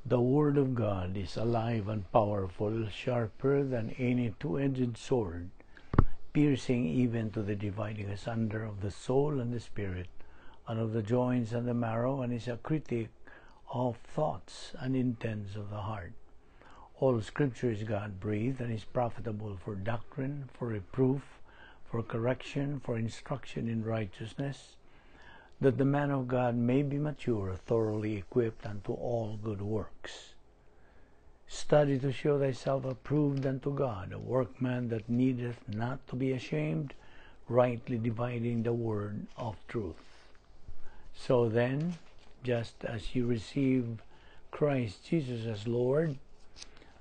The Word of God is alive and powerful, sharper than any two-edged sword, piercing even to the dividing asunder of the soul and the spirit, and of the joints and the marrow, and is a critic of thoughts and intents of the heart. All Scripture is God-breathed and is profitable for doctrine, for reproof, for correction, for instruction in righteousness, that the man of God may be mature, thoroughly equipped unto all good works. Study to show thyself approved unto God, a workman that needeth not to be ashamed, rightly dividing the word of truth. So then, just as you receive Christ Jesus as Lord,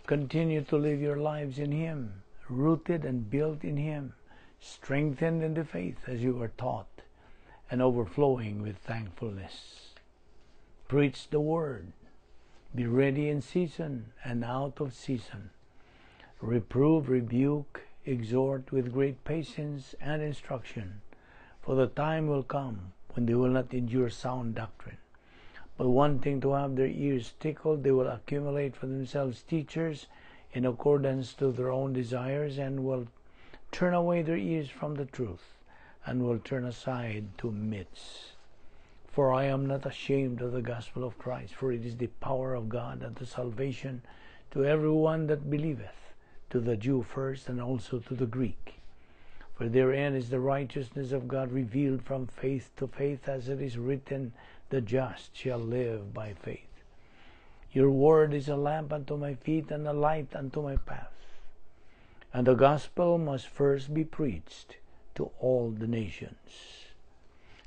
continue to live your lives in Him, rooted and built in Him, strengthened in the faith as you were taught, and overflowing with thankfulness. Preach the word. Be ready in season and out of season. Reprove, rebuke, exhort with great patience and instruction. For the time will come when they will not endure sound doctrine, but wanting to have their ears tickled, they will accumulate for themselves teachers in accordance to their own desires, and will turn away their ears from the truth, and will turn aside to myths. For I am not ashamed of the gospel of Christ, for it is the power of God unto salvation to every one that believeth, to the Jew first, and also to the Greek. For therein is the righteousness of God revealed from faith to faith, as it is written, "The just shall live by faith." Your word is a lamp unto my feet and a light unto my path. And the gospel must first be preached to all the nations.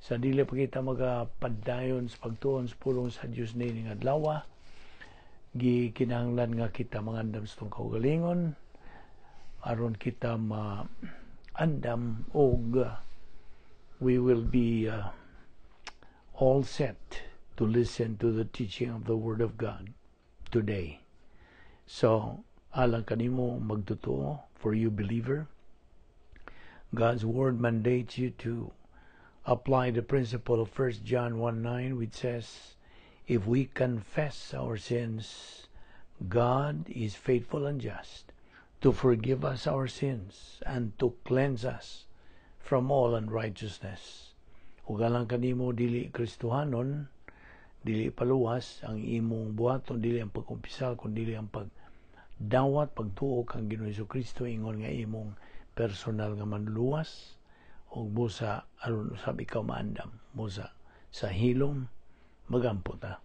Sa dili pa kita magapadayon sa pagtuon sa pulong sa Dios nining adlaw, gikinahanglan nga kita mangandam sa atong kaugalingon aron kita maandam og we will be all set to listen to the teaching of the Word of God today. So, alang kanimo magtotoo, for you believer, God's Word mandates you to apply the principle of 1 John 1:9, which says, "If we confess our sins, God is faithful and just to forgive us our sins and to cleanse us from all unrighteousness." Ug alang kanimo dili Kristohanon, dili paluwas, ang imong buhaton dili ang pagkumpisal kundi ang pagdawat, pagtuo kang Ginoong Kristo ingon nga imong personal nga manluluwas, ug busa aron usab ikaw maandam busa sa hilom, magampo ta.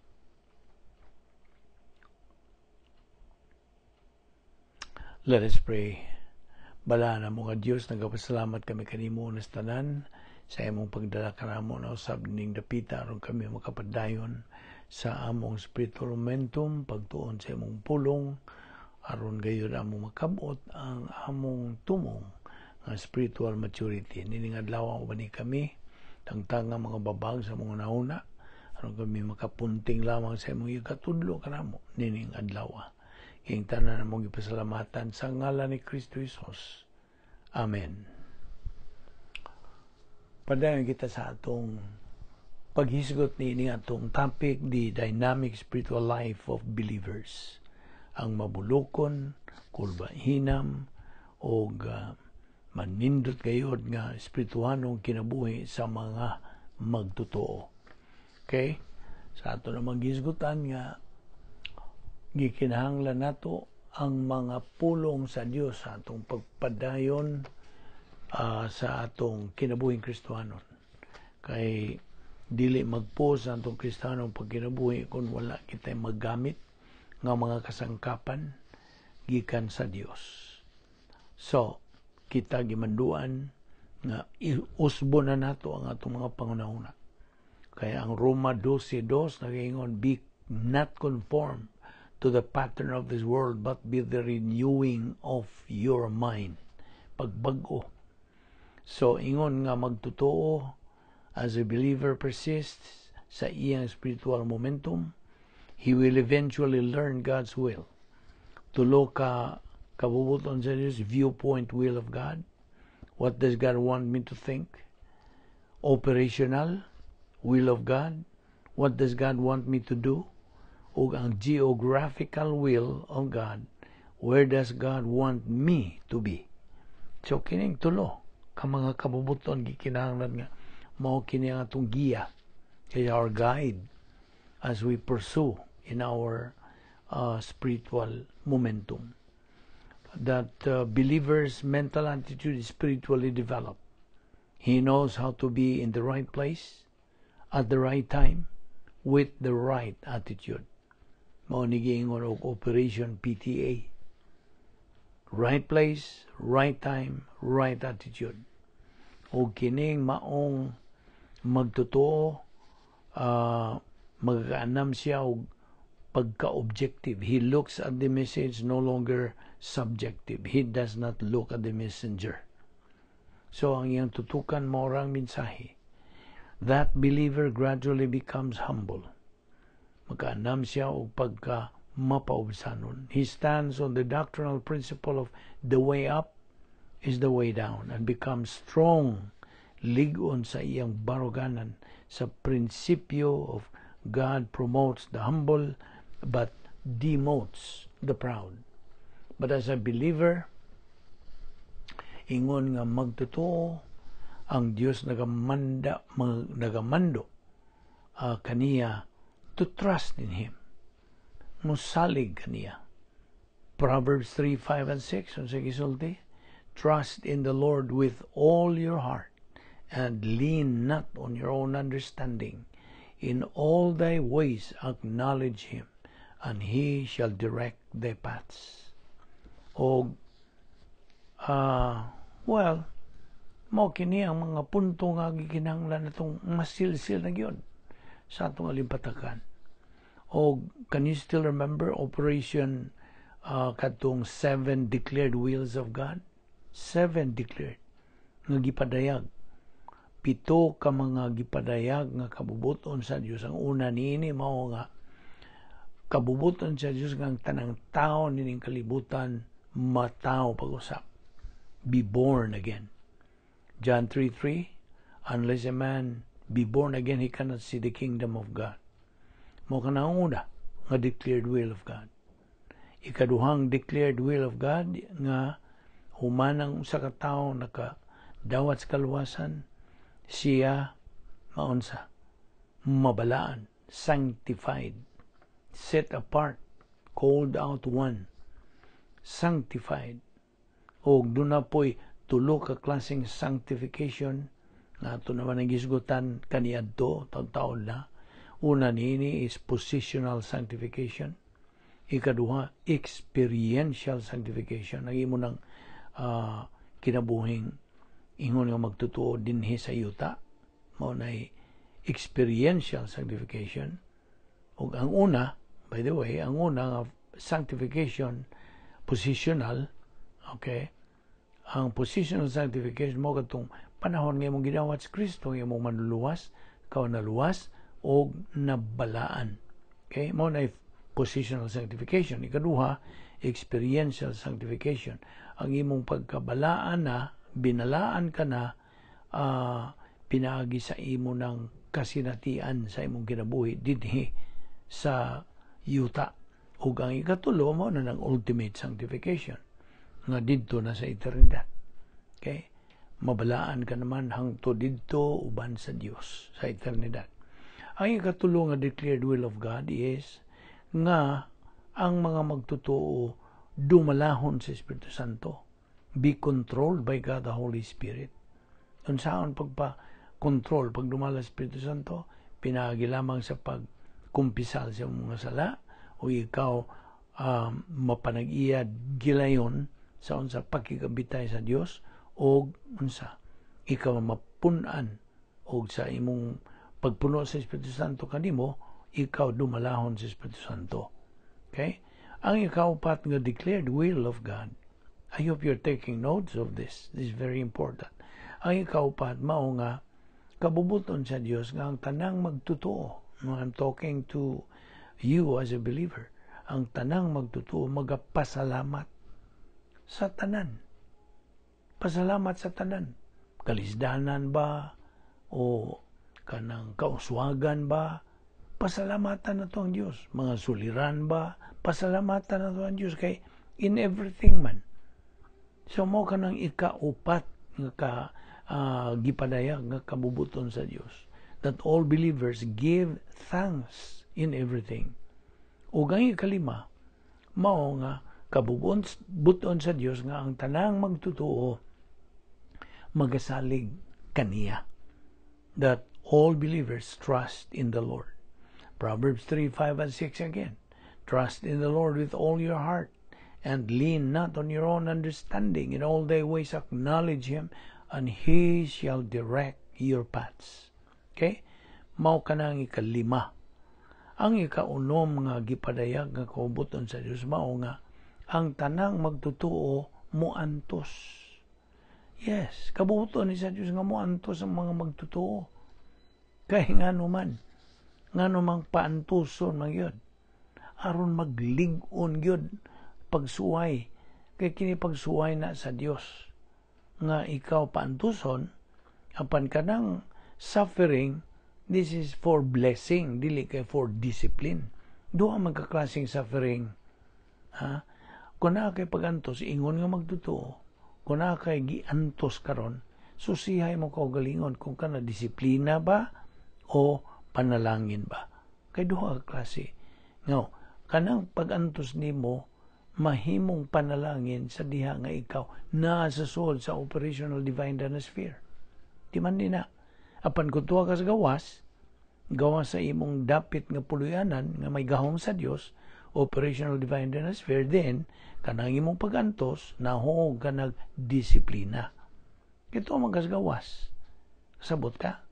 Let us pray. Balaan mo nga Dios, nagapasalamat kami kanimo nas tanan sa imong pagdala kanamo na usab ning dapita aron kami makapadayon sa among spiritual momentum, pagtuon sa imong pulong, aron gayud among makabot ang among tumong nga spiritual maturity. Nining adlaw uban ni kami, tangtang nga mga babag sa mga nauna, aron kami makapunting lamang sa imong ikatudlo kanamo nining adlaw. King tanan among gipasalamatan sa ngalan ni Kristo Jesus. Amen. Padayon kita sa atong paghisgot niini atong topic, the dynamic spiritual life of believers. Ang mabulokon, kulbahinam, og manindot gayod nga espirituhanong kinabuhi sa mga magtotoo. Okay? Sa ato namang gisgutan nga gikinahanglan nato ang mga pulong sa Dios sa atong pagpadayon sa atong kinabuhing Kristohanon. Kay dili magpos ang atong Kristohanong pagkinabuhi kung wala kita maggamit nga mga kasangkapan gikan sa Dios. So, kita gimanduan nga usbo na nato ang atong mga pangunahuna. Kaya ang Roma 12:2 nagaingon, "Be not conformed to the pattern of this world, but be the renewing of your mind." Pagbag-o. So, ingon nga magtotoo, as a believer persists sa iyang spiritual momentum, he will eventually learn God's will. Tulo ka kabubuton sa Diyos: viewpoint, will of God. What does God want me to think? Operational, will of God. What does God want me to do? Ug ang geographical will of God, where does God want me to be? So kining tulo ka mga kabubuton gikinahanglan nga mao kini ang atong giya, kay our guide as we pursue in our spiritual momentum. That believer's mental attitude is spiritually developed. He knows how to be in the right place at the right time with the right attitude. Mao ni giingon og Operation PTA. Right place, right time, right attitude. O kining maong magtotoo, magkaanam siya og pagka-objective. He looks at the message, no longer subjective. He does not look at the messenger. So ang iyang tutukan mao rang mensahe. That believer gradually becomes humble. Magkaanam siya og pagka mapaubsanon. He stands on the doctrinal principle of the way up is the way down and becomes strong, lig-on sa iyang baruganan sa prinsipyo of God promotes the humble but demotes the proud. But as a believer, ingon nga magtotoo, ang Dios nagamanda nagamando kaniya to trust in Him. Musalig kaniya. Proverbs 3, 5 and 6, unsa gisulti? "Trust in the Lord with all your heart and lean not on your own understanding. In all thy ways acknowledge Him, and He shall direct thy paths." O well, mao kini ang mga punto nga gikinahanglan natong masilsil na gyud sa atong alimpatakan. O can you still remember Operation katong seven declared wills of God? Seven declared nga gipadayag. Pito ka mga gipadayag nga kabubuton sa Dios. Ang una niini mao nga kabubuton sa Dios nga ang tanang tao nining kalibutan matawo pag-usab. Be born again. John 3:3, "Unless a man be born again, he cannot see the kingdom of God." Mao kana ang una nga declared will of God. Ikaduhang declared will of God nga human ang usa ka tawo nakadawat sa kaluwasan, siya maunsa? Mabalaan, sanctified, set apart, called out one, sanctified. O duna po'y tulo ka klaseng sanctification nga ato naman ang gisgutan kaniadto taon-taon na. Una niini is positional sanctification. Ikaduha, experiential sanctification. Ang imo ng kinabuhing ingon nga magtotoo dinhi sa yuta. Mao nay experiential sanctification. Ug ang una, by the way, ang una nga sanctification, positional, okay? Ang positional sanctification mao katong panahon nga imong gidawat si Kristo nga imong manluluwas, ikaw naluwas og nabalaan. Okay? Mao na positional sanctification. Ikaduha, experiential sanctification. Ang imong pagkabalaan na, binalaan ka na, pinaagi sa imo ng kasinatian sa imong kinabuhi dinhi sa yuta. Ug ang ikatulo mao na ng ultimate sanctification nga didto na sa eternidad. Okay? Mabalaan ka naman hangtod didto uban sa Dios sa eternidad. Ang ikatulo nga declared will of God is nga ang mga magtotoo dumalahon sa Espiritu Santo. Be controlled by God the Holy Spirit. Unsaon pagpa-control pagdumala sa Espiritu Santo? Pinaagi lamang sa pagkumpisal sa mga sala o ikaw mapanag-iya gilayon sa unsa pakigabitay sa Dios o unsa ikaw mapun-an og sa imong pagpuno sa Espiritu Santo kanimo, ikaw dumalahon sa Espiritu Santo. Okay? Ang ikaupat nga declared will of God. I hope you're taking notes of this. This is very important. Ang ikaupat mao nga kabubuton sa Dios nga ang tanang magtotoo. No, I'm talking to you as a believer. Ang tanang magtotoo magapasalamat sa tanan. Pasalamat sa tanan. Kalisdanan ba o kanang kauswagan ba? Pasalamatan nato ang Dios. Mga suliran ba, pasalamatan nato ang Dios kay in everything man. So mao kanang ikaupat nga ka gipadayag nga kabubuton sa Dios, that all believers give thanks in everything. Ug ang ikalima, mao nga kabubuton sa Dios nga ang tanang magtutuo magasalig kaniya. That all believers trust in the Lord. Proverbs 3, 5, and 6 again. "Trust in the Lord with all your heart, and lean not on your own understanding. In all thy ways acknowledge Him, and He shall direct your paths." Okay? Mao kanang ikalima. Ang ikaunom nga gipadayag nga kabubuton sa Dios mao nga ang tanang magtutuo moantos. Yes, kabubuton ni sa Dios nga moantos ang mga magtutuo. Kay ngano man, ngano mang paantuson man gyud? Aron maglig-on gyud pagsuway, kay kini pagsuway na sa Dios nga ikaw paantuson. Apan kanang suffering, this is for blessing, dili kay for discipline. Duha man ka klaseng suffering, ha? Kung naa kay pagantos, ingon nga magtotoo, kung naa kay giantos karon, susihay mo kaugalingon kung kana disiplina ba o panalangin ba, kay duha ka klase. Ngaw kanang pagantos nimo mahimong panalangin sa diha nga ikaw naa sa sulod sa operational divine sphere. Di man ni na. Apan kung tuwa ka sa gawas, gawas sa imong dapit nga puluyanan nga may gahom sa Dios, operational divine sphere, then kanang imong pagantos nahuog ka nagdisiplina. Ito man kas gawas. Sabot ka?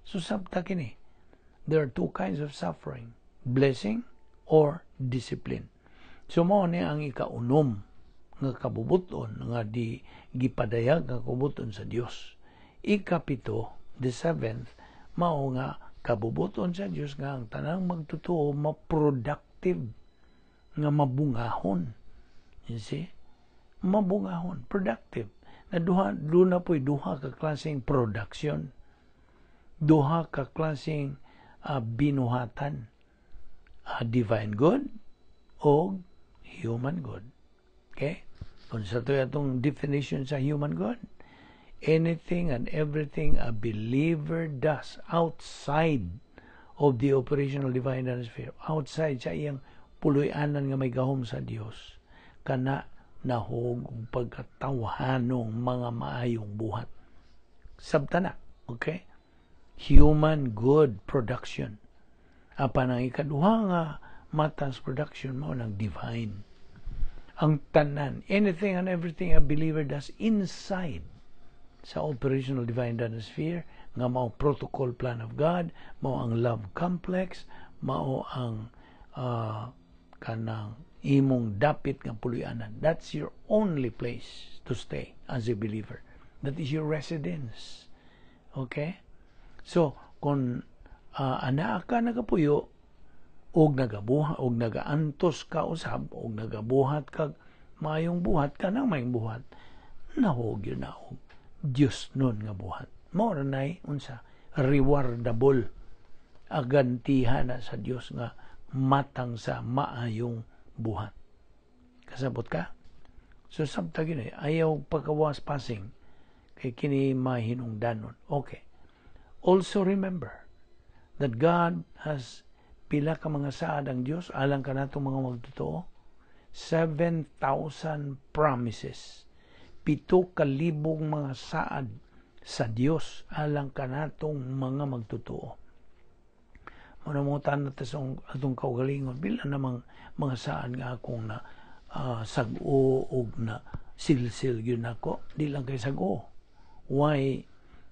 So sabta kini. There are two kinds of suffering: blessing or discipline. So mao ni ang ikaunom nga kabubuton nga di gipadayag nga kabubuton sa Dios. Ikapito, the seventh, mao nga kabubuton sa Dios nga ang tanang magtotoo ma-productive, nga mabungahon. You see? Mabungahon, productive. Na duha, duna po'y duha ka klaseng production. Duha ka klaseng binuhatan. Divine good o human good. Okay? Kung sa ito atong definition sa human good, anything and everything a believer does outside of the operational divine sphere, outside sa iyang puloy-anan nga may gahom sa Dios, kana nahog og pagkatawhanong mga maayong buhat. Sabta na, okay? Human good production. Apan ang ikaduha nga matang production mao ng divine. Ang tanan, anything and everything a believer does inside sa operational divine sphere nga mao protocol plan of God, mao ang love complex, mao ang kanang imong dapit nga puloy-anan. That's your only place to stay as a believer. That is your residence. Okay? So, kung anaa ka nagapuyo og nagabuha og nagaantos ka usab og nagabuhat kag maayong buhat, kanang maayong buhat nahog yun na og Dios nun nga buhat, mao ra nay unsa, rewardable, agantihan na sa Dios nga matang sa maayong buhat. Kasabot ka? So sabta gini, ayaw pagkawas passing kay kini mahinungdanon. Okay, also remember that God has, pila ka mga saad ang Dios alang kanatong mga magtotoo? 7,000 promises. 7,000 mga saad sa Dios alang kanatong mga magtotoo. Muna mo tanan sa atong kaugalingon, pila namang mga saad nga akong na sag-o og na silsil gyud nako? Di lang kay sag-o. Why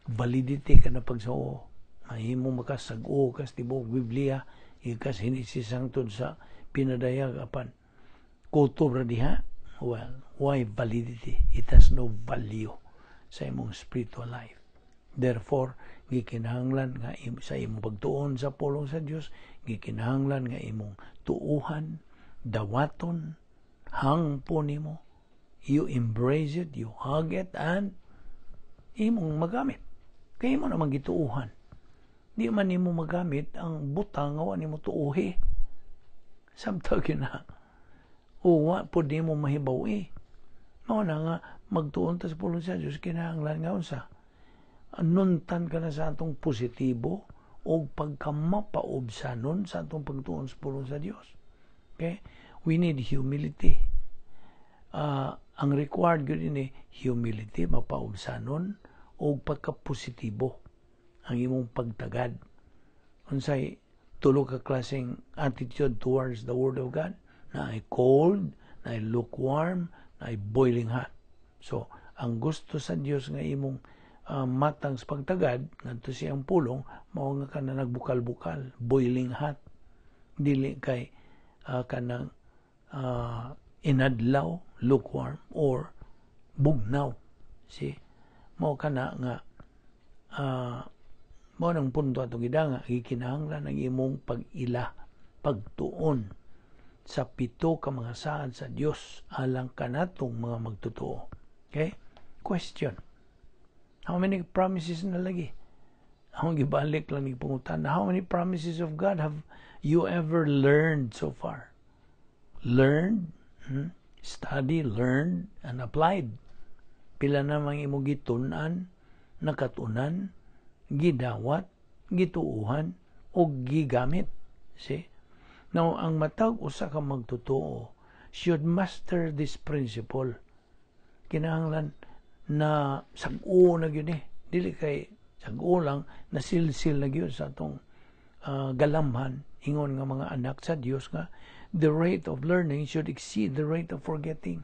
validity ka na pagsao? Mahimo makasag-o kas tibuok Biblia, ikas Henesis hangtod sa Pinadayag, apan kutob ra diha. Well, why validity? It has no value sa imong spiritual life. Therefore, gikinahanglan nga sa imong pagtuon sa pulong sa Dios, gikinahanglan nga imong tuuhan, dawaton, hangpon nimo. You embrace it, you hug it, and imong magamit kay imo namang gituuhan. Di man nimo magamit ang butang nga wa nimo tuohi. Samtang na. O wa pod nimo mahibaw-i. Mao na nga magtuon ta sa pulong sa Dios, kinahanglan nga unsa? Nuntan ka na sa atong positibo o pagkamapaubsanon sa atong pagtuon sa pulong sa Dios. Okay? We need humility. Ang required gyud ini humility, mapaubsanon o pagkapositibo ang imong pagtagad. Unsay tulo ka klaseng attitude towards the Word of God? Naay cold, naay lukewarm, naay boiling hot. So, ang gusto sa Dios nga imong matang sa pagtagad ngadto siyang pulong mao nga kana nagbukal-bukal, boiling hot, dili kay kanang inadlaw, lukewarm, or bugnaw. See, mao kana nga mao nang punto atong gidanga, gikinahanglan ang imong pag-ila, pagtuon sa pito ka mga saad sa Dios alang kanatong mga magtotoo. Okay? Question. How many promises na lagi? Akong gibalik lang ni pangutana. How many promises of God have you ever learned so far? Learned, Study, learned, and applied. Pila namang imong gitun-an, nakatunan, gidawat, gituuhan, o gigamit. See? Now, ang matag usa ka magtotoo should master this principle. Kinahanglan na sag-o na gyud eh. Dili kay sag-o lang, nasilsil na gyud sa atong galamhan ingon nga mga anak sa Dios nga the rate of learning should exceed the rate of forgetting.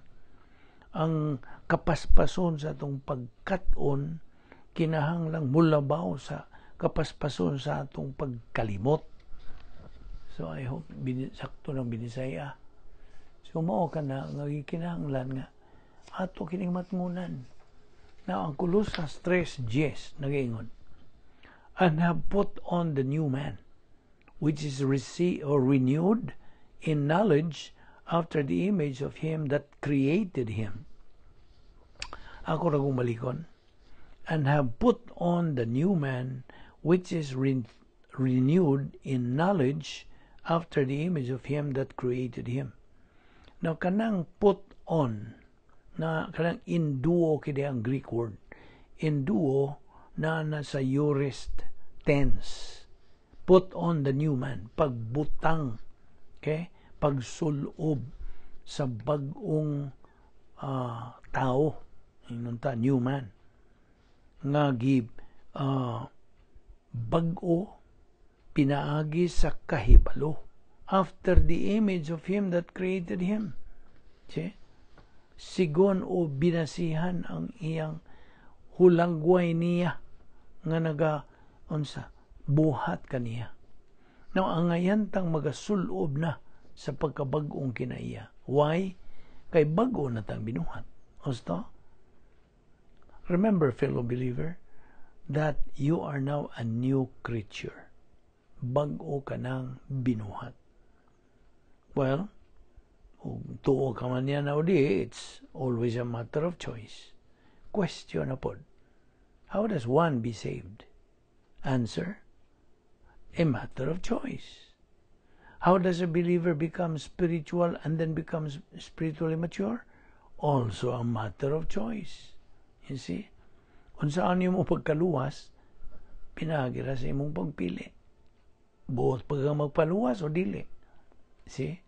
Ang kapaspason sa atong pagkat-on kinahanglang mulabaw sa kapaspason sa atong pagkalimot. So I hope sakto ng binisaya. So mao ka na nga gikinahanglan nga ato kining matngunan. Now ang Colosas 3:10 nagaingon, "And have put on the new man, which is received or renewed in knowledge after the image of him that created him." Ako ra malikon. "And have put on the new man, which is renewed in knowledge after the image of him that created him." Now, kanang "put on" na kanang enduo kini ang Greek word. Enduo na nasa aorist tense. Put on the new man, pagbutang, okay? Pagsulob sa bag-ong tao, ingon ta new man nga gi bag-o pinaagi sa kahibalo after the image of him that created him. See? Sigon o binasihan ang iyang hulagway niya nga naga unsa buhat kaniya. Now, ang tang magasulob na sa pagkabag-ong kinaiya. Why? Kay bag-o na tang binuhat. Husto? Remember, fellow believer, that you are now a new creature. Bag-o ka ng binuhat. Well, kung tuo ka man yan o di, it's always a matter of choice. Question na pod. How does one be saved? Answer, a matter of choice. How does a believer become spiritual and then becomes spiritually mature? Also a matter of choice. You see? Unsaan mo pagkaluwas, pinaagi ra sa imong pagpili. Buot pa kang magpaluwas o dili. See?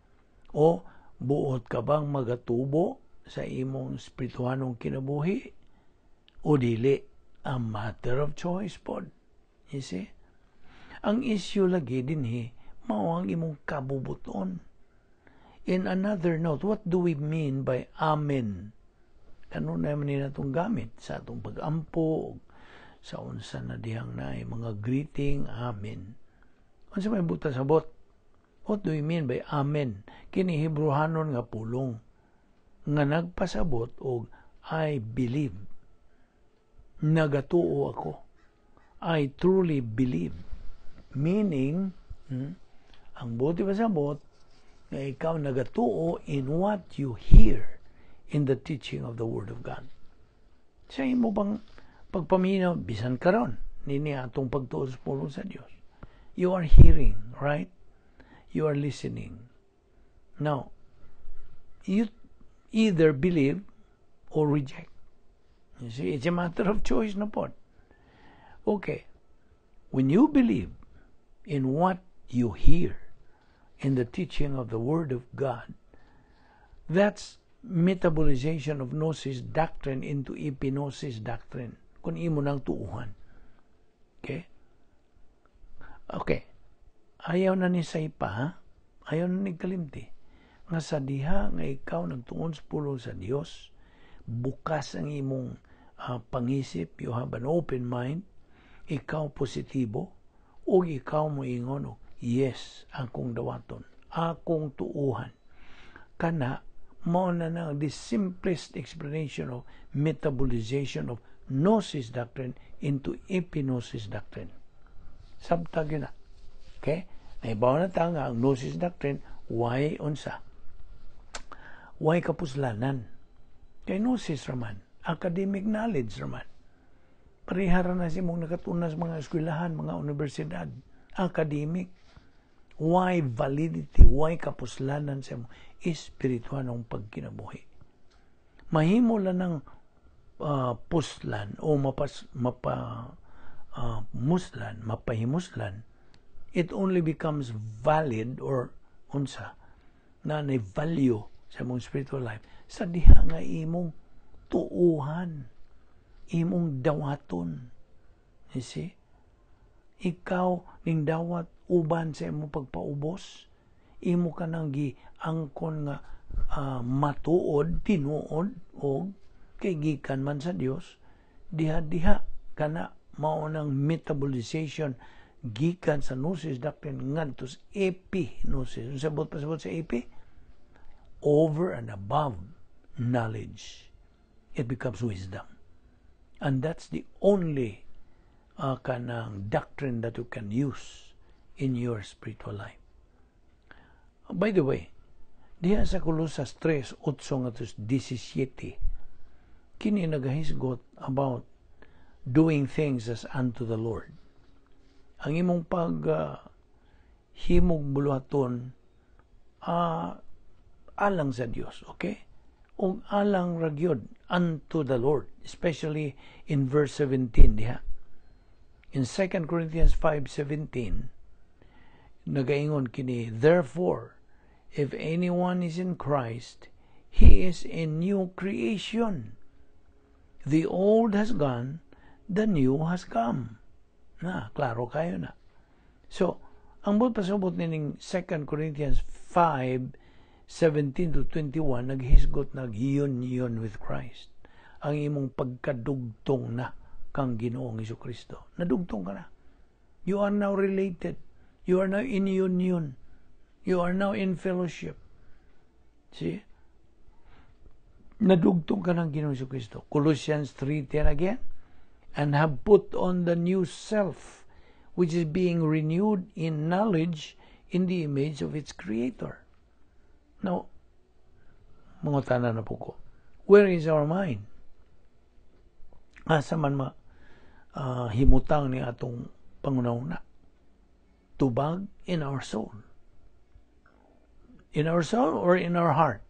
O buot ka bang magatubo sa imong espirituhanong kinabuhi o dili? A matter of choice pod. You see? Ang issue lagi dinhi mao ang imong kabubuton. In another note, what do we mean by "amen"? Kanunay man ni natong gamit sa atong pag-ampo, sa unsa na dihang naay mga greeting, "amen." Unsa may buta sabot? What do we mean by "amen"? Kini Hebrehanon nga pulong nga nagpasabot og "I believe." Nagatuo ako. I truly believe. Meaning, ang buti pasabot nga ikaw nagatuo in what you hear in the teaching of the Word of God. Sa imo bang pagpaminaw, bisan karon, nini atong pagtuo sa pulong sa Dios. You are hearing, right? You are listening. Now, you either believe or reject. You see, it's a matter of choice na pod. Okay. When you believe in what you hear in the teaching of the Word of God, that's metabolization of gnosis doctrine into epignosis doctrine. Kung imo nang tuuhan. Okay? Okay. Ayaw na ni saypa, ha? Ayaw na ni kalimti. Nga sa diha nga ikaw nagtuon sa pulong sa Dios, bukas ang imong pangisip, you have an open mind, ikaw positibo, o ikaw mo ingon, "Yes, akong dawaton, akong tuuhan." Kana, mao na na the simplest explanation of metabolization of gnosis doctrine into epignosis doctrine. Sabta gyud na. Okay? Naibaw na ta nga ang gnosis doctrine, why unsa? Why kapuslanan? Kay gnosis raman, academic knowledge raman. Parehara na si mong nakatunas mga eskwelahan, mga universidad, academic. Why validity, why kapuslanan sa imong espiritual pagkinabuhi? Mahimo lang ng puslan o mapas, mapa muslan, mapahimuslan, it only becomes valid or unsa na na value sa imong spiritual life sa diha nga imong tuuhan, imong dawaton. You see? Ikaw ning dawat uban sa imong pagpaubos, imo ka nang giangkon nga matuod, tinuod og kay gikan man sa Dios, diha-diha kana mao nang metabolization gikan sa gnosis doctrine ngadto sa epignosis. Unsa buot pasabot sa epi? Over and above knowledge. It becomes wisdom. And that's the only kanang doctrine that you can use in your spiritual life. By the way, diha sa Colosas 3, 8 ngadto 17, kini nagahisgot about doing things as unto the Lord. Ang imong pag himog buluhaton alang sa Dios, okay? Og alang ra gyud unto the Lord, especially in verse 17 diha. In 2 Corinthians 5:17, nagaingon kini, "Therefore, if anyone is in Christ, he is a new creation. The old has gone, the new has come." Na, klaro kayo na. So, ang buot pasabot nining 2 Corinthians 5:17 to 21, naghisgot nag union with Christ. Ang imong pagkadugtong na kang Ginoong Kristo. Nadugtong ka na. You are now related. You are now in union. You are now in fellowship. See? Nadugtong ka ng Ginoong Kristo. Colossians 3:10 again. "And have put on the new self, which is being renewed in knowledge in the image of its creator." Now, mangutana na pod ko, where is our mind? Asa man ma himutang ni atong panghunahuna? Tubag in our soul. In our soul or in our heart?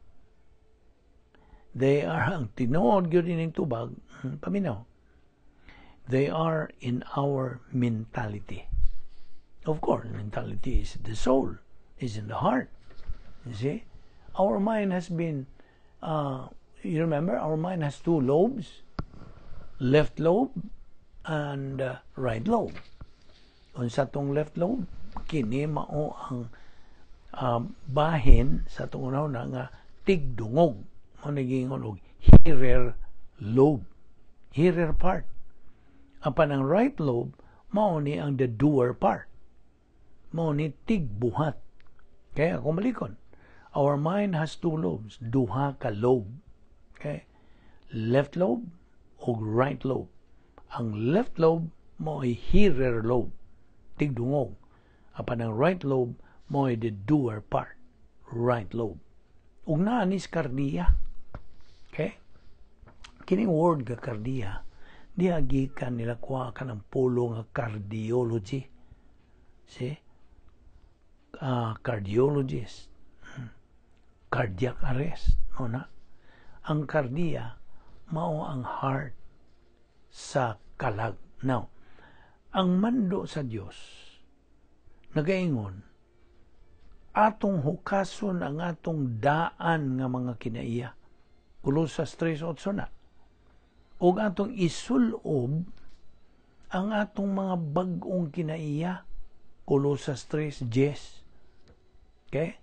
They are, ang tinuod gyud ining tubag, paminaw. They are in our mentality. Of course, mentality is the soul, is in the heart. You see? Our mind has been, you remember, our mind has two lobes, left lobe and right lobe. Unsa tong left lobe, kini mao ang bahin sa atong una nga tigdungog. Mao giingon og hearer lobe, hearer part. Apan ang right lobe, mao ni ang the doer part. Mao ni tigbuhat. Kaya kung balikon, our mind has two lobes, duha ka lobe. Okay? Left lobe o right lobe. Ang left lobe mao ay hearer lobe, tigdungog. Apan ang right lobe mao ay the doer part, right lobe. Ug naa ni kardiya. Okay? Kining word ga kardiya, diha gikan nila kuha ka ng pulong nga cardiology. See? Cardiologist. Cardiac arrest. No na? Ang kardiya, mao ang heart sa kalag. Now, ang mando sa Dios nagaingon, atong hukason ang atong daan nga mga kinaiya. Kolosas 3:8 na. Og atong isulob ang atong mga bag-ong kinaiya. Kolosas 3:10. Okay?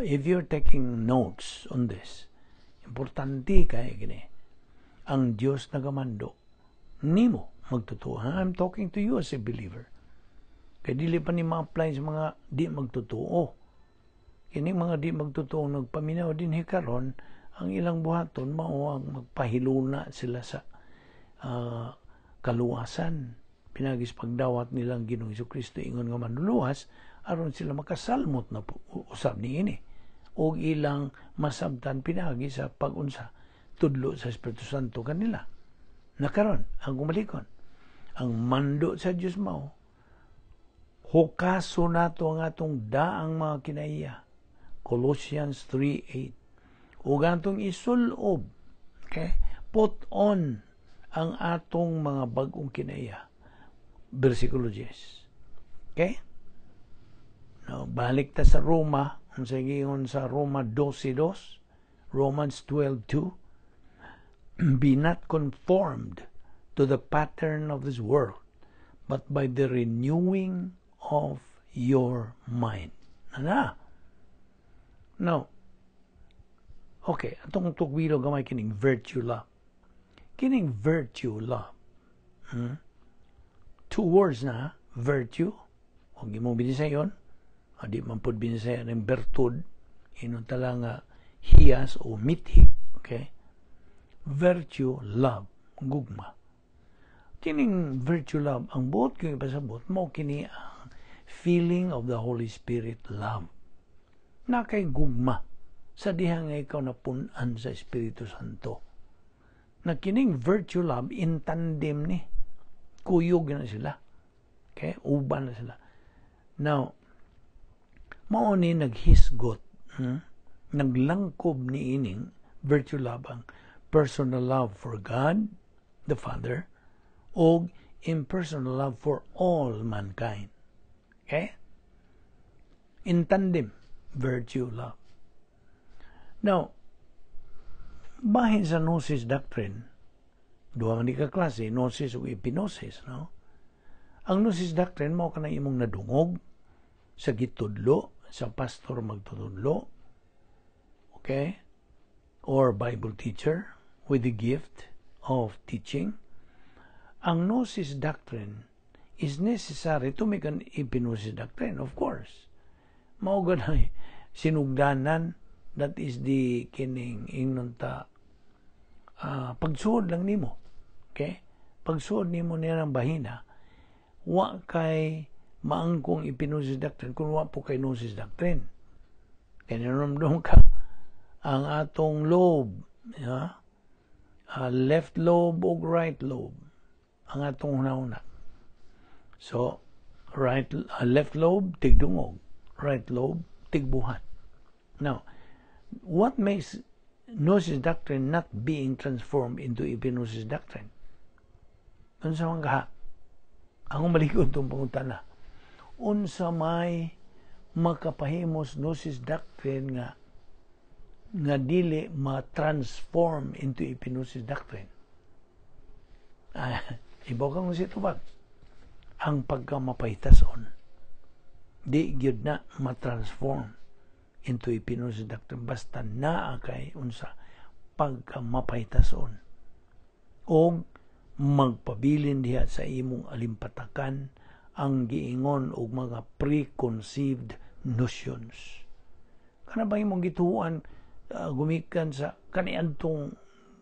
If you're taking notes on this, importante kay gini. Ang Dios nagamando nimo magtotoo. I'm talking to you as a believer. Kay dili pa ni ma-apply sa mga di magtotoo. Kini mga di magtotoo nagpaminaw din karon, ang ilang buhaton mao ang magpahiluna sila sa kaluwasan pinagis pagdawat nilang Ginoong Kristo ingon nga manluluwas, aron sila makasalmot na usab niini og ilang masabtan pinagi sa pagunsa tudlo sa Espiritu Santo kanila. Nakaron ang kumalikon, ang mando sa Dios mao hukaso nato ang atong daang mga kinaiya, Colossians 3:8, ug atong isulob, okay, put on ang atong mga bag-ong kinaiya, versikulo 10. Okay, now balik ta sa Roma. Ang sa giingon sa Roma 12:2, Romans 12:2, "Be not conformed to the pattern of this world, but by the renewing of your mind." Na. Now, okay, atong tukwilo gamay kining virtue love. Kining virtue love. Two words na, virtue, kung imong binisayon, di man pud binisaya ng bertud, inon tala nga hiyas o mithi, okay? Virtue, love, gugma. Kining virtue love, ang buot ko ipasabot, mo kini ang feeling of the Holy Spirit love. Na kay gugma sa diha nga ikaw napun-an sa Espiritu Santo. Na kining virtue love in tandem ni. Kuyog na sila. Okay? Uban na sila. Now, mao ni naghisgot, Naglangkob ni ining virtue love ang personal love for God, the Father, o impersonal love for all mankind. Okay? In tandem, virtue love. Now, bahin sa gnosis doctrine, duha man ni ka klase, gnosis ug epignosis, no? Ang gnosis doctrine mao kanang imong nadungog sa gitudlo, sa pastor magtutudlo, okay? Or Bible teacher with the gift of teaching. Ang gnosis doctrine is necessary to make an epignosis doctrine, of course. Mao ganay sinugdanan, that is the kining ingnon ta pagsuod lang nimo. Okay? Pagsuod nimo niya ng bahina, wa kay maangkong epignosis doctrine kung wa po kay gnosis doctrine. Kaya naramdam ka ang atong lobe, yeah? Left lobe o right lobe ang atong hunahuna. So, right left lobe tigdungog, right lobe tigbuhat. Now, what makes gnosis doctrine not being transformed into epignosis doctrine? Unsa man kaha? Ang malikod itong pangutana. Unsa may makapahimos gnosis doctrine nga dili ma-transform into epignosis doctrine? Ah, ibaw kang si tubag. Ang pagkamapahitason, di gyud na ma-transform into epignosis doctrine basta naa kay unsa pagkamapahitason og magpabilin diha sa imong alimpatakan ang giingon og mga preconceived notions. Kana ba imong gituan gumikan sa kaniadtong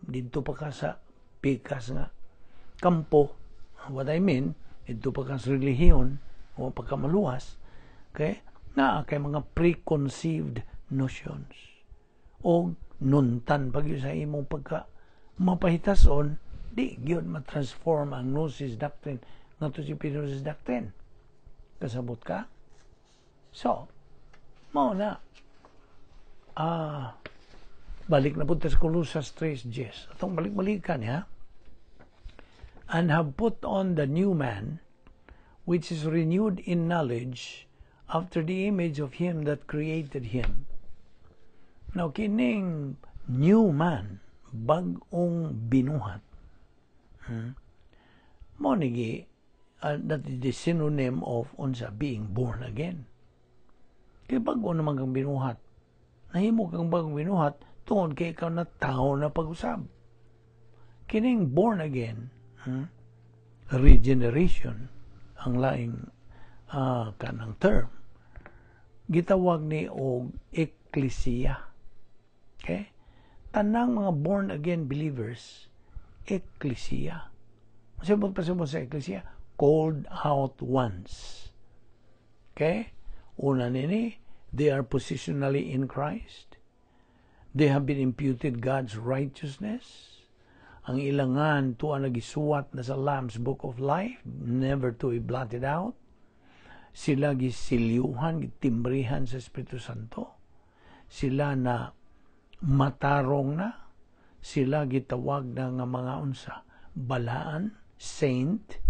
didto pa ka sa pikas nga kampo? What I mean, didto pa ka sa relihiyon o pagkamaluwas, okay, naa kay mga preconceived notions o nuntan pag sa imong pagka mapahitason, di gyud ma-transform ang gnosis doctrine ngadto sa epignosis doctrine. Kasabot ka? So, mao na. Balik na punta sa Colosas 3:10. Atong balik-balikan, ha? "And have put on the new man, which is renewed in knowledge after the image of him that created him." Now, kining new man, bag-ong binuhat, Mo ni that is the synonym of unsa? Being born again. Kay bag-o naman kang binuhat. Nahimo kang bagong binuhat tungod kay ikaw na tao na pag-usab. Kining born again, Regeneration, ang laing kanang term. Gitawag ni og ecclesia. Okay? Tanang mga born again believers, ecclesia. Pasabot, pasabot sa ecclesia, called out ones. Okay? Una nini, they are positionally in Christ. They have been imputed God's righteousness. Ang ilangan tuwa nagisuwat na sa Lamb's Book of Life, never to be blotted out. Sila gisilyuhan, gitimbrihan sa Espiritu Santo. Sila na matarong na. Sila gitawag na nga mga unsa, balaan, saint.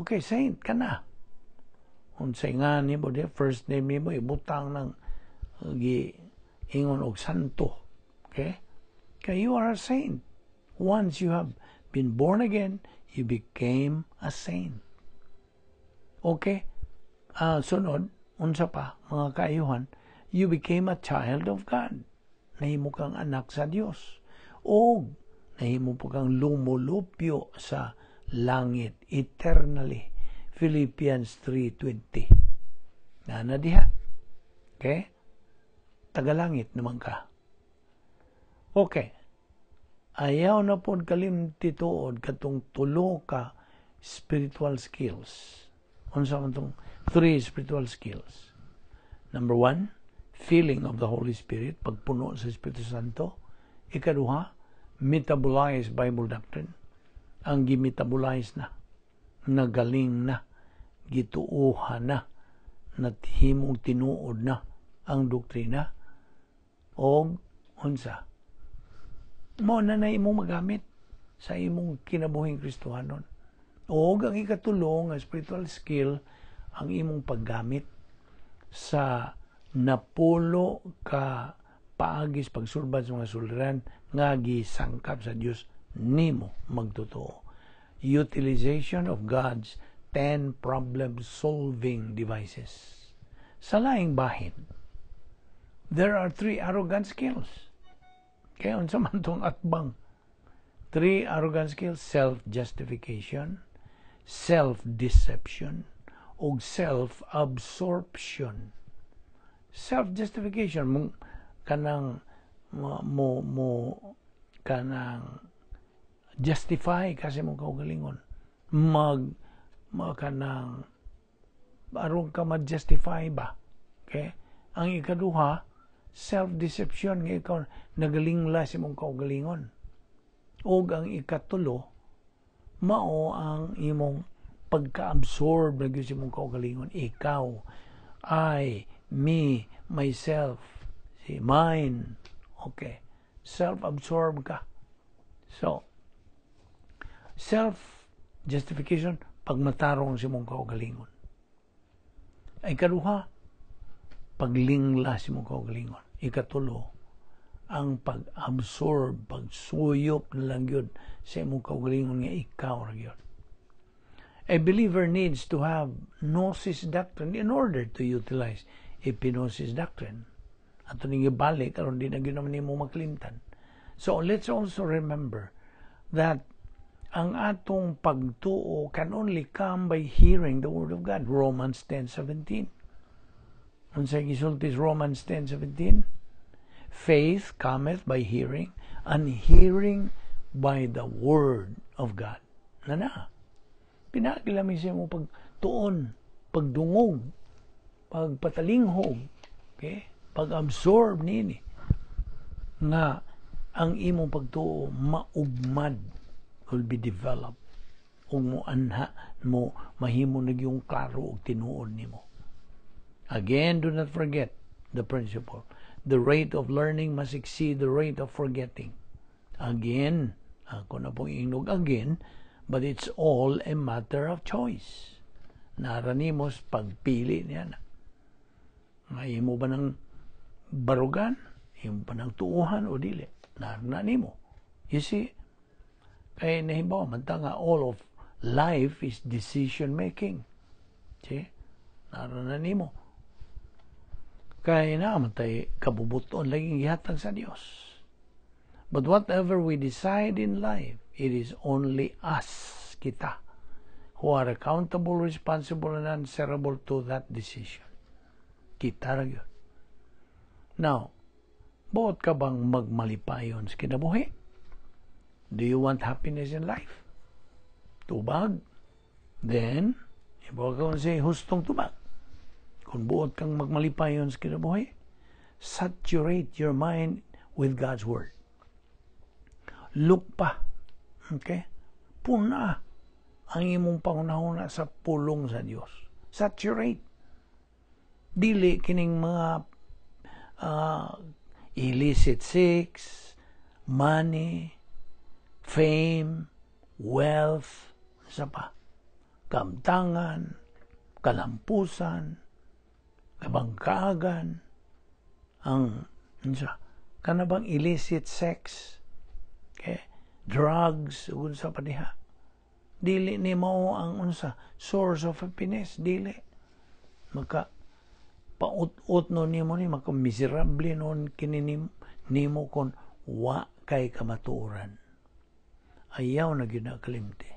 Okay, saint ka na. Unsay nga nimo di first name nimo ibutang ng gi ingon og santo. Okay? Kay you are a saint. Once you have been born again, you became a saint. Okay? Sunod, unsa pa, mga kaayuhan, you became a child of God. Nahimo kang anak sa Dios. O nahimo po kang lumulupyo sa langit eternally. Philippians 3:20. Na na diha. Okay? Tagalangit naman ka. Okay. Ayaw na pod kalimti tuod katong tulo ka spiritual skills. Unsa man tong three spiritual skills? Number one, filling of the Holy Spirit, pagpuno sa Espiritu Santo. Ikaduha, metabolize Bible doctrine. Ang gimetabolize na, nagaling na, gituohan na, naghimong tinuod na ang doktrina og unsa mo na na imong magamit sa imong kinabuhing Kristohanon. O ang ikatulo nga spiritual skill, ang imong paggamit sa 10 ka paagis pagsulbad sa mga suliran nga gisangkap sa Dios nimo magtotoo. Utilization of God's 10 problem-solving devices. Sa laing bahin, there are three arrogant skills. Kaya unsa man tong atbang? Three arrogant skills: self-justification, self-deception, ug self-absorption. Self-justification mo kanang mo kanang justify kasi mo kaugalingon, mag mo kanang aron ka ma-justify ba. Okay? Ang ikaduha, self-deception, nga ikaw nagalingla sa imong kaugalingon. Ug ang ikatulo, mao ang imong pagka-absorb na gyud sa imong kaugalingon. Ikaw, I, me, myself, si mine. Okay. Self-absorb ka. So, self-justification, pagmatarong sa imong kaugalingon. Ay ikaduha, paglingla sa imong kaugalingon. Ikatulo, ang pag-absorb, pagsuyop na lang yun sa imong kaugalingon nga ikaw ra gyud. A believer needs to have gnosis doctrine in order to utilize epignosis doctrine. Ato ning ibalik aron di na gyud naman nimo makalimtan. So let's also remember that ang atong pagtuo can only come by hearing the word of God. Romans 10:17. Unsay gisulti Romans 10:17? "Faith cometh by hearing, and hearing by the word of God." Na na. Pinaagi lamang sa mo pagtuon, pagdungog, pagpatalinghog, okay? Pag-absorb nini nga ang imong pagtuo maugmad, will be developed. Ug mo anha mo mahimo na yung klaro og tinuod nimo. Again, do not forget the principle. The rate of learning must exceed the rate of forgetting. Again, ako na pong ingnog again, but it's all a matter of choice. Naa ra nimo sa pagpili niya na. Nga imo ba ng barugan? Imo ba ng tuuhan o dili? Naa ra na nimo. You see, kay nahibaw man ta nga all of life is decision making. See? Naa ra na nimo. Kay naa man tay kabubuton laging gihatag sa Dios. But whatever we decide in life, it is only us, kita, who are accountable, responsible, and answerable to that decision. Kita ra gyud. Now, buot ka bang magmalipayon sa kinabuhi? Do you want happiness in life? Tubag? Then, ibaw ka sa hustong tubag. Kung buot kang magmalipayon sa kinabuhi, saturate your mind with God's Word. Look pa. Okay? Puna ang imong panghunahuna sa pulong sa Dios. Saturate. Dili kining mga illicit sex, money, fame, wealth, sa pa, kamtangan, kalampusan, kabangkagan, ang unsa kana bang illicit sex, okay, drugs, unsa pa diha. Dili ni mao ang unsa source of happiness. Dili maka paut-ut no nimo ni, maka miserable nun kini nimo kon wa kay kamatuoran. Ayaw na gyud na kalimti.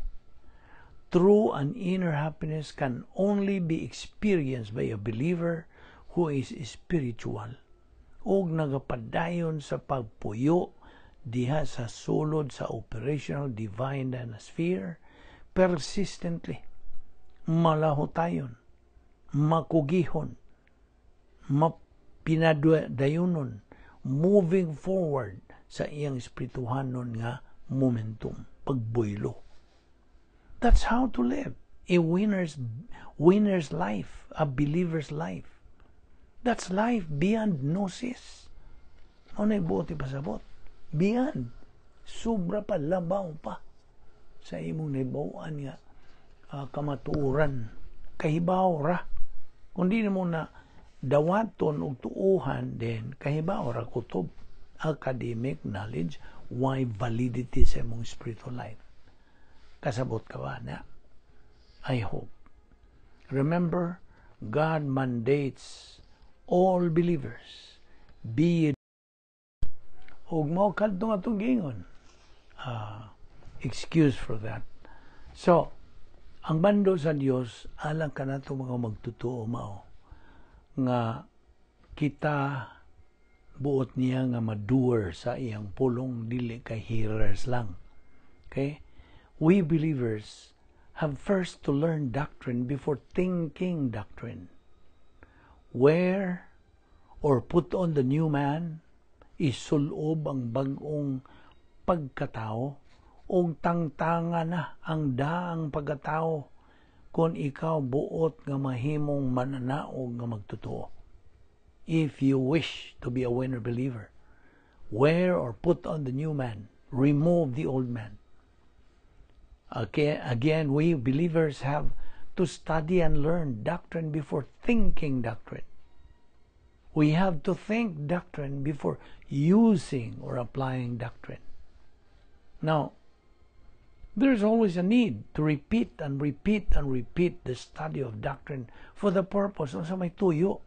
True and inner happiness can only be experienced by a believer who is spiritual ug nagapadayon sa pagpuyo diha sa sulod sa operational divine sphere persistently, malahutayon, makugihon, mapinadayunon, moving forward sa iyang espirituhanon nga momentum, pagbuylo. That's how to live a winner's life, a believer's life. That's life beyond gnosis. Ano na buot ipasabot? Beyond. Sobra pa, labaw pa sa imong nahibaw-an nga kamatuoran. Kahibaw ra. Kung di mo na dawaton og tuuhan, then kahibaw ra kutob. Academic knowledge, why validity sa imong spiritual life. Kasabot ka ba na? I hope. Remember, God mandates all believers, be it ug mao kadto nga atong giingon. Excuse for that. So, ang mando sa Dios alang kanato mga magtutuo mao nga kita buot niya nga madoer sa iyang pulong, dili kay hearers lang. Okay? We believers have first to learn doctrine before thinking doctrine. Wear or put on the new man, isulob ang bag-ong pagkatao ug tangtanga na ang daang pagkatao kung ikaw buot nga mahimong mananaog nga magtotoo. If you wish to be a winner believer, wear or put on the new man, remove the old man. Okay, again, we believers have to study and learn doctrine before thinking doctrine. We have to think doctrine before using or applying doctrine. Now, there's always a need to repeat and repeat and repeat the study of doctrine for the purpose, unsa may tuyo,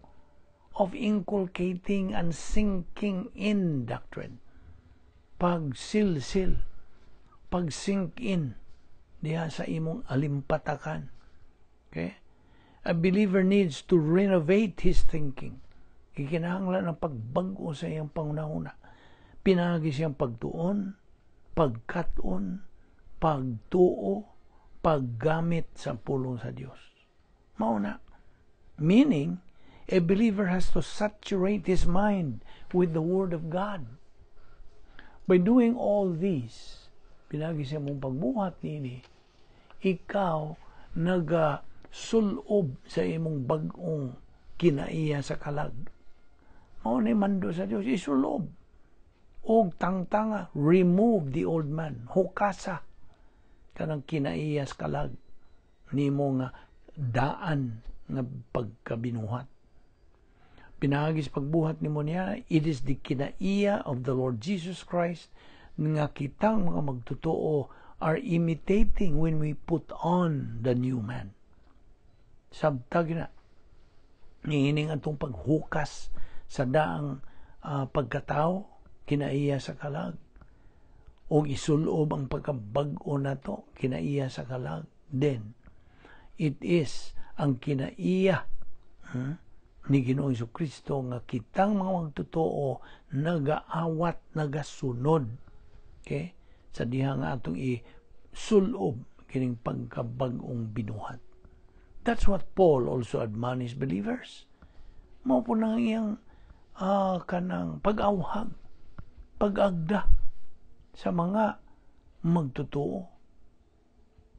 of inculcating and sinking in doctrine. Pagsilsil, pag-sink in diha sa imong alimpatakan. Okay? A believer needs to renovate his thinking. Gikinahanglan ang pagbag-o sa iyang panghunahuna. Pinaagi siyang pagtuon, pagkat-on, pagtuo, paggamit sa pulong sa Dios. Mao na. Meaning, a believer has to saturate his mind with the Word of God. By doing all these, pinaagi sa mong pagbuhat nini, Ikaw naga sulob sa imong bag-ong kinaiya sa kalag. Mao ni mando sa Dios, isulob. Og tangtanga, remove the old man, hukasa kanang kinaiya sa kalag nimo nga daan nga pagkabinuhat. Pinaagi sa pagbuhat nimo niya, it is the kinaiya of the Lord Jesus Christ nga kitang mga magtotoo are imitating when we put on the new man. Sabtag na, niining atong paghukas sa daang pagkatao, kinaiya sa kalag, o isulob ang pagkabag-o nato, kinaiya sa kalag, then, it is ang kinaiya ni Ginoong Kristo nga kitang mga magtotoo nagaawat, nagasunod. Okay? Sa diha nga atong isulob kining pagkabag-ong binuhat. That's what Paul also admonished believers. Mao po nang iyang kanang pag-awhag, pag-agda sa mga magtotoo.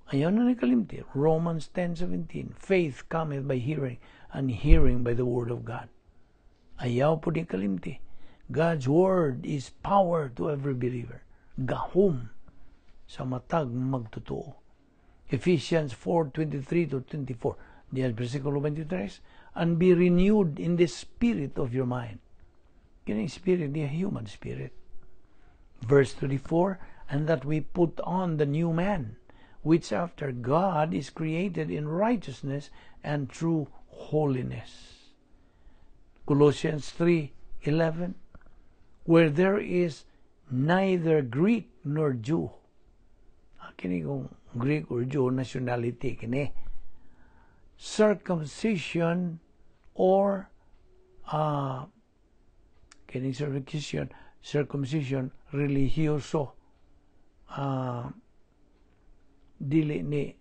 Ayaw na ni kalimti. Romans 10:17, "Faith cometh by hearing, and hearing by the word of God." Ayaw po ni kalimti. God's word is power to every believer. Gahom sa matag magtotoo. Ephesians 4:23 to 24. Diyan, versikulo 23, "And be renewed in the spirit of your mind." Kining spirit, the human spirit. Verse 24, "And that we put on the new man, which after God is created in righteousness and true holiness." Colossians 3:11, "Where there is neither Greek nor Jew." Kini kung Greek or Jew, nationality kini. Circumcision or kini circumcision religyoso, dili ni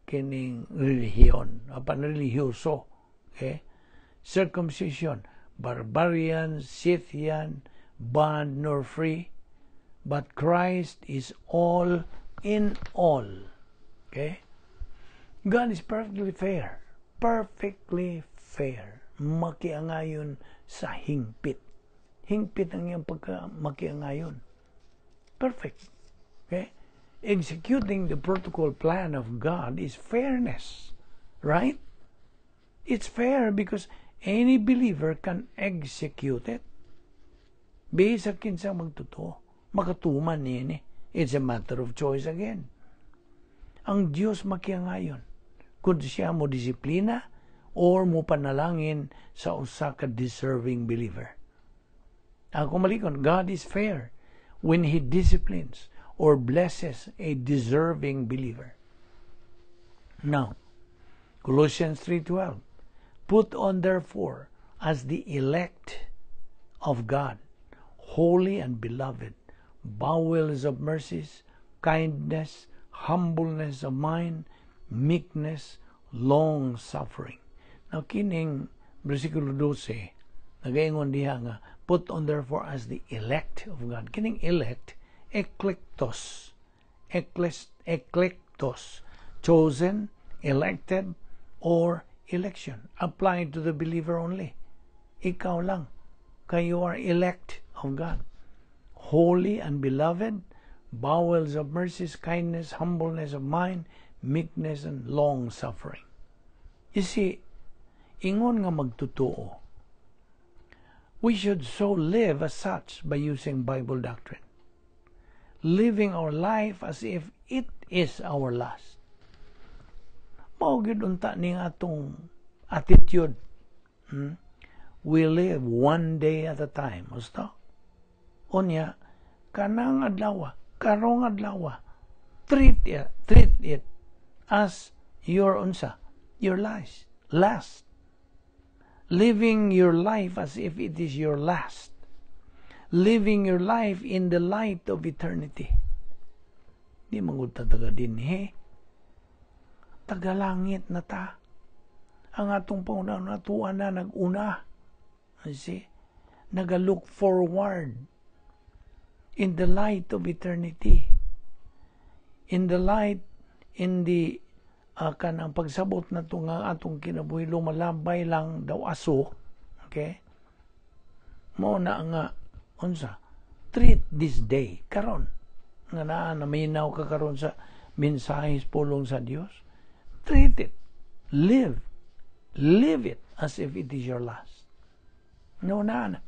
kining relihiyon, apan religyoso, okay? Circumcision, barbarian, Scythian, bond nor free, but Christ is all in all. Okay? God is perfectly fair, perfectly fair. Makiangayon sa hingpit. Hingpit ang iyang pagka makiangayon. Perfect. Okay? Executing the protocol plan of God is fairness. Right? It's fair because any believer can execute it. Bisag kinsa magtotoo, makatuman niini. It's a matter of choice again. Ang Diyos makiangayon kung siya mo disiplina or mo panalangin sa usa ka deserving believer. Ako malikon, God is fair when He disciplines or blesses a deserving believer. Now, Colossians 3:12, "Put on therefore as the elect of God, holy and beloved, bowels of mercies, kindness, humbleness of mind, meekness, long suffering." Now, kining versikulo 12, nagaingon diha nga, "Put on therefore as the elect of God." Kining elect, eklektos, eklektos, chosen, elected, or election. Applied to the believer only. Ikaw lang. Kay you are elect of God. Holy and beloved, bowels of mercies, kindness, humbleness of mind, meekness, and long suffering. You see, ingon nga magtotoo, we should so live as such by using Bible doctrine. Living our life as if it is our last. Mao gyud unta ning atong attitude. We live one day at a time. Gusto? Unya, kanang adlaw, karong adlaw, treat it as your unsa, your last. Last. Living your life as if it is your last. Living your life in the light of eternity. Di man ta taga dinhi. Tagalangit na ta. Ang atong pangunaon natuan na nag-una. You see? Naga-look forward in the light of eternity. In the light, Hindi kanang pagsabot na to nga atong kinabuhi lumalabay lang daw aso, okay? Mao na nga unsa, treat this day karon nga naa naminaw ka karon sa mensahe, pulong sa Dios. Treat it, live, live it as if it is your last. No na na.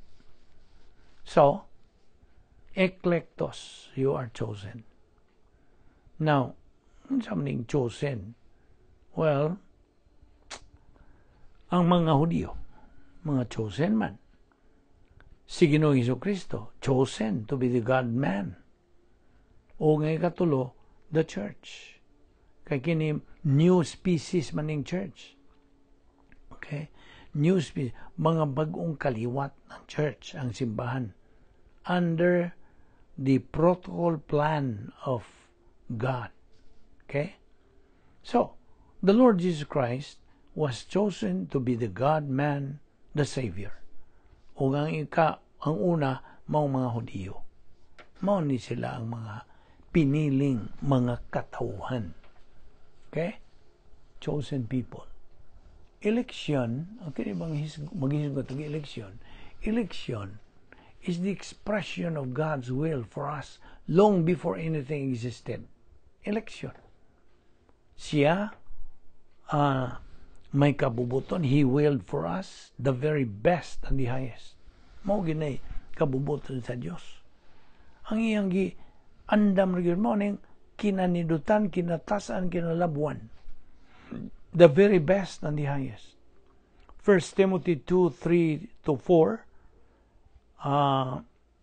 So eklektos, you are chosen. Now, unsa man chosen? Well, ang mga Hudiyo, mga chosen man. Si Ginoong Kristo, chosen to be the God-man. O ngay katulo, the church. Kay kini new species man ning church. Okay? New species, mga bagong kaliwat ng church, ang simbahan. Under the protocol plan of God. Okay? So, the Lord Jesus Christ was chosen to be the God-man, the Savior. O ang ika, ang una, mao mga Hudiyo. Mao ni sila ang mga piniling mga katawhan. Okay? Chosen people. Election, okay bang maghisgot og election? Election is the expression of God's will for us long before anything existed. Election. Siya may kabubuton, He willed for us the very best and the highest. Mao ginay kabubuton sa Dios. Ang iyang gi andam ra mo ning kinanindutan, kinatasan, kinalabuan. The very best and the highest. 1 Timothy 2, 3 to 4,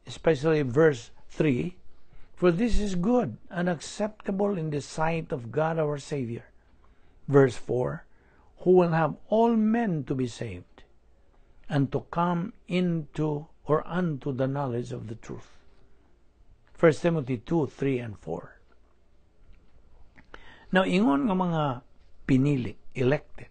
especially verse 3, "For this is good and acceptable in the sight of God our Savior." Verse 4, "Who will have all men to be saved and to come into or unto the knowledge of the truth." 1 Timothy 2, 3 and 4. Now, ingon nga mga pinili, elected,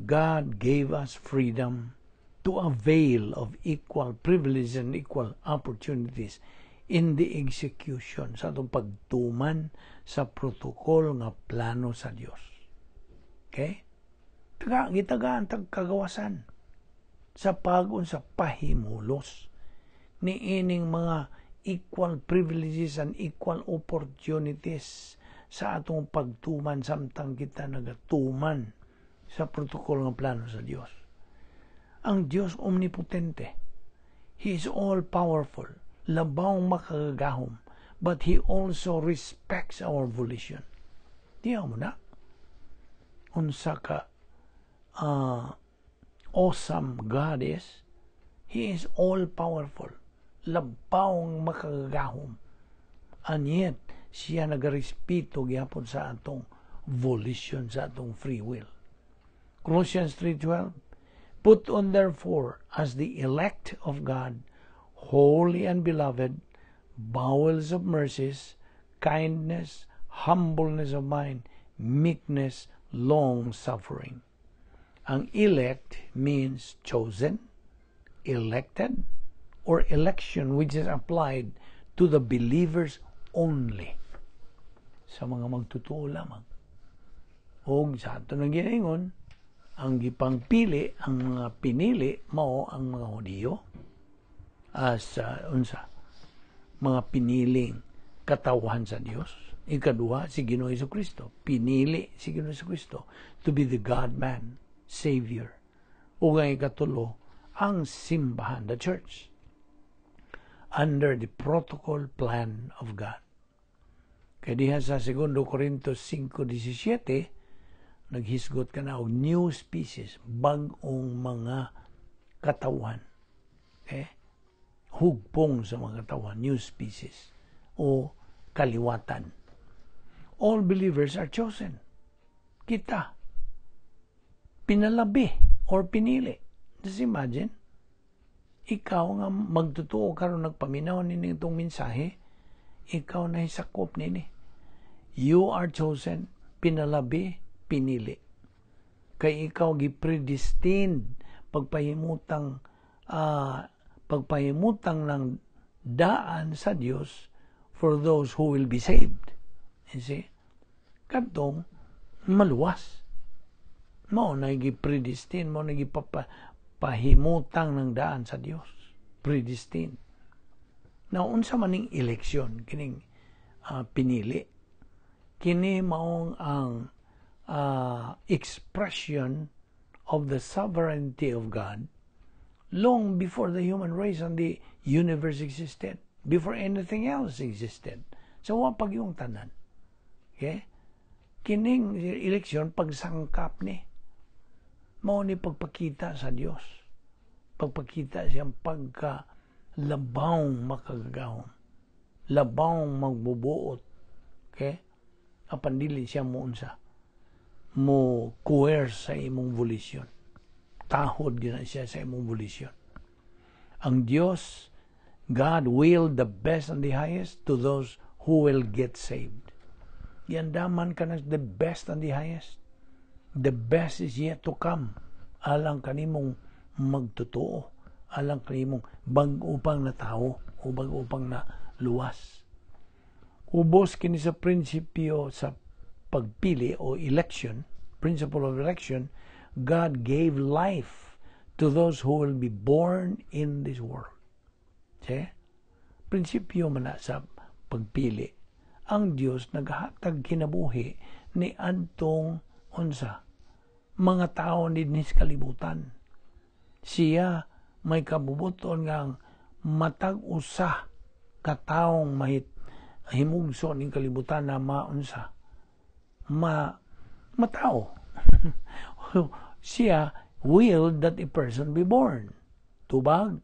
God gave us freedom to avail of equal privilege and equal opportunities in the execution sa atong pagtuman sa protocol nga plano sa Dios. Okay? Taga, gitagaan tag kagawasan sa pagun sa pahimulos ni ining mga equal privileges and equal opportunities sa atong pagtuman samtang kita nagatuman sa protocol ng plano sa Dios. Ang Dios omnipotente. He is all powerful, labaw makagagahom, but He also respects our volition. Diya mo na. Unsa ka awesome God is. He is all powerful, labaw makagagahom. And yet, siya nagarespeto gyapon sa atong volition, sa atong free will. Colossians 3:12. "Put on therefore as the elect of God, holy and beloved, bowels of mercies, kindness, humbleness of mind, meekness, long suffering." Ang elect means chosen, elected, or election which is applied to the believers only. Sa mga magtotoo lamang. O sa ato nang ginaingon, ang gipangpili, ang mga pinili, mao ang mga Hudiyo as unsa mga piniling katawhan sa Dios. Ikaduha, si Ginoo Kristo. Pinili si Ginoo Kristo to be the God-man, Savior. Ug ang ikatulo, ang simbahan, the church, under the protocol plan of God. Kaya diha sa 2 Corintios 5:17, naghisgot ka na og new species, bag-ong mga katawan. Okay? Hugpong sa mga katawan, new species o kaliwatan. All believers are chosen. Kita. Pinalabi or pinili. Just imagine, ikaw nga magtotoo karon nagpaminaw nini itong mensahe, ikaw na sakop nini. You are chosen, pinalabi, pinili. Kay ikaw gi-predestined pagpahimutang ng daan sa Dios for those who will be saved. You see? Kadtong maluwas. Mao na gi-predestine, mao na gipapahimutang ng daan sa Dios. Predestine. Now, unsa man ning election kining pinili? Kini maong ang expression of the sovereignty of God long before the human race and the universe existed, before anything else existed. So, wa pa gyung tanan. Okay? Kining eleksyon, pagsangkap ni. Mao ni pagpakita sa Dios. Pagpakita siyang pagka labawng makagagahom. Labawng magbubuot. Okay? Apan dili siya mo unsa mo coerce sa imong volition. Tahod gina siya sa imong volition. Ang Dios, God will the best and the highest to those who will get saved. Giandaman ka na the best and the highest. The best is yet to come. Alang kanimong magtotoo. Alang kanimong bag-o pang na tao o bag-o pang na luwas. Ubos kini sa prinsipyo sa pagpili o election, principle of election. God gave life to those who will be born in this world. See? Prinsipyo man na sa pagpili. Ang Dios naghatag kinabuhi ni adtong unsa mga tao dinhi sa kalibutan. Siya may kabubuton nga ang matag usa ka taong mahit himugso ning kalibutan na maunsa ma matao. Siya willed that a person be born. Tubag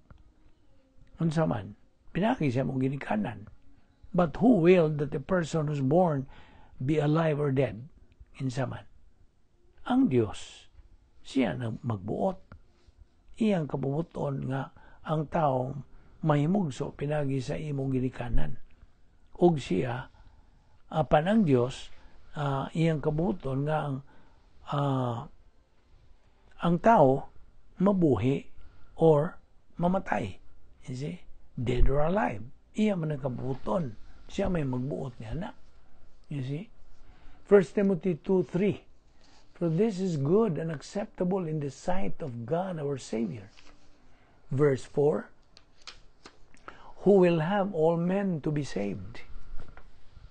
unsa man pinaki siya mong ginikanan. But who willed that the person who's born be alive or dead? Kinsa man? Ang Dios. Siya na magbuot. Iyang kabubuton nga ang tao mahimugso pinagi sa imong ginikanan. Ug siya, apan ang Dios, iyang kabubuton nga ang tao mabuhi or mamatay. You see? Dead or alive. Iya man ang kabubuton. Siya may magbuot niya na. You see? 1 Timothy 2:3. "For this is good and acceptable in the sight of God our Savior." Verse 4. "Who will have all men to be saved."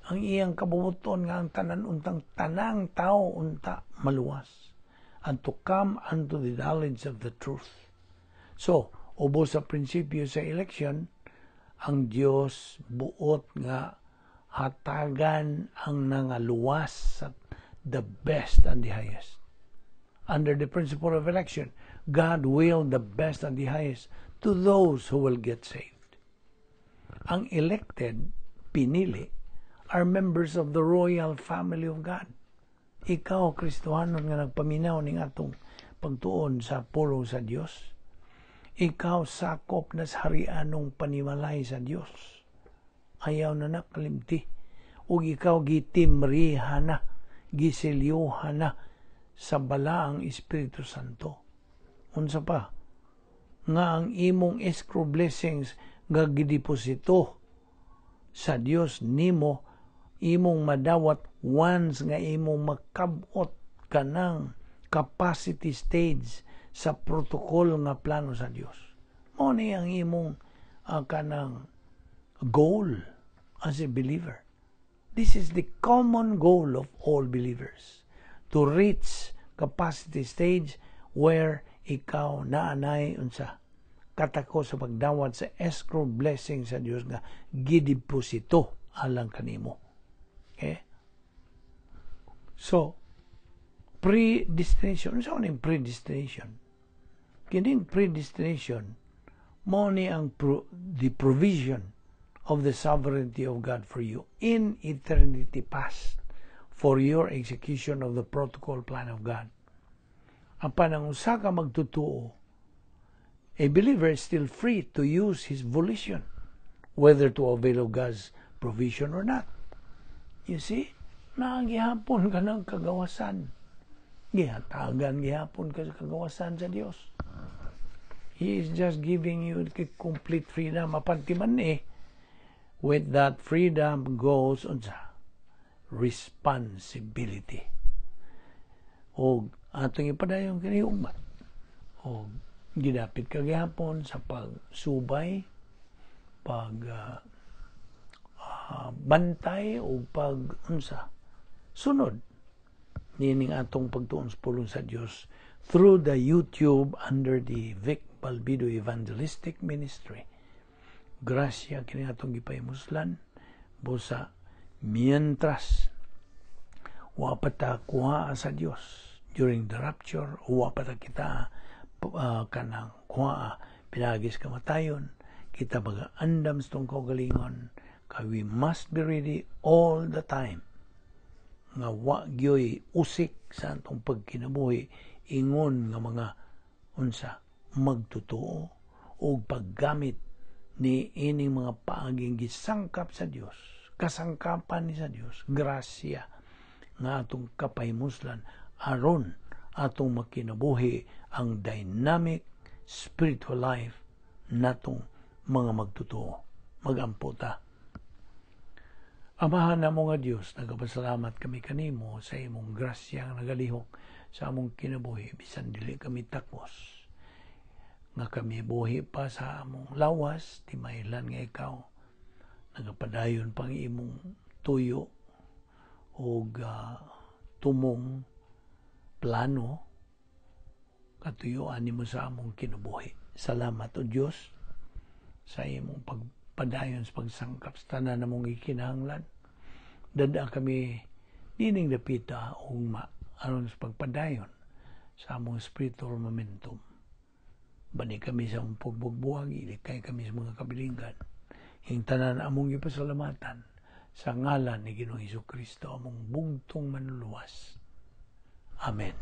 Ang iyang kabubuton nga ang tanan untang tanang tao unta maluwas and to come unto the knowledge of the truth. So, ubos sa prinsipyo sa election, ang Dios buot nga hatagan ang nangaluwas sa the best and the highest. Under the principle of election, God will the best and the highest to those who will get saved. Ang elected, pinili, are members of the royal family of God. Ikaw, Kristohanon nga nagpaminaw ning atong pagtuon sa pulong sa Dios. Ikaw sakop na sa harianong panimalay sa Dios. Ayaw na nakalimti. Ug ikaw gitimrihan na, giselyuhan na sa balaang Espiritu Santo. Unsa pa? Nga ang imong escrow blessings nga gideposito sa Dios nimo, imong madawat once nga imong makabot kanang capacity stage sa protocol nga plano sa Dios. Mao ni ang imong kanang goal as a believer. This is the common goal of all believers, to reach capacity stage where ikaw naanay unsa katako sa pagdawat sa escrow blessing sa Dios nga gideposito alang kanimo. Okay? So, predestination. Ano sa predestination? Kining predestination, mo ni ang the provision of the sovereignty of God for you in eternity past for your execution of the protocol plan of God. Apan ang usa ka magtutuo, a believer is still free to use his volition, whether to avail of God's provision or not. You see? Naagihapon ka ng kagawasan. Gihatagan gihapon ka sa kagawasan sa Dios. He is just giving you complete freedom. Apan timan eh, with that freedom goes unsa? responsibility. O atong ipadayon kini ugma. O gidapit kagihapon sa pagsubay, pag bantay o pag unsa sunod nining atong pagtuon sa pulong sa Dios through the YouTube under the Vic Balbido Evangelistic Ministry. Grasya kini atong gipahimuslan busa mientras wa pa ta kuha sa Dios during the rapture, wa pa ta kita kanang kuha pinagis kamatayon, kita baga andam sa tong kaugalingon kay we must be ready all the time nga wa gyoy usik sa atong pagkinabuhi ingon nga mga unsa magtotoo o paggamit ni ining mga paaging gisangkap sa Dios, kasangkapan ni sa Dios, grasya nga atong kapahimuslan aron atong makinabuhi ang dynamic spiritual life natong mga magtotoo. Magampo ta. Amahan namo nga Dios, nagapasalamat kami kanimo sa imong grasya nga nagalihok sa among kinabuhi bisan dili kami takos. Nga kami buhi pa sa among lawas, timahilan nga ikaw nagapadayon pang imong tuyo og tumong plano katuyuan nimo sa among kinabuhi. Salamat, O Dios, sa imong pagpadayon sa pagsangkap sa tanan namong gikinahanglan. Dada kami nining dapita ugma aron sa pagpadayon sa among spiritual momentum. Bani kami sa among pagbugbuhag, ilikay kami sa mga kabilinggan. Ing tanan among gipasalamatan sa ngalan ni Ginoong Hesus Kristo, among bugtong manluluwas. Amen.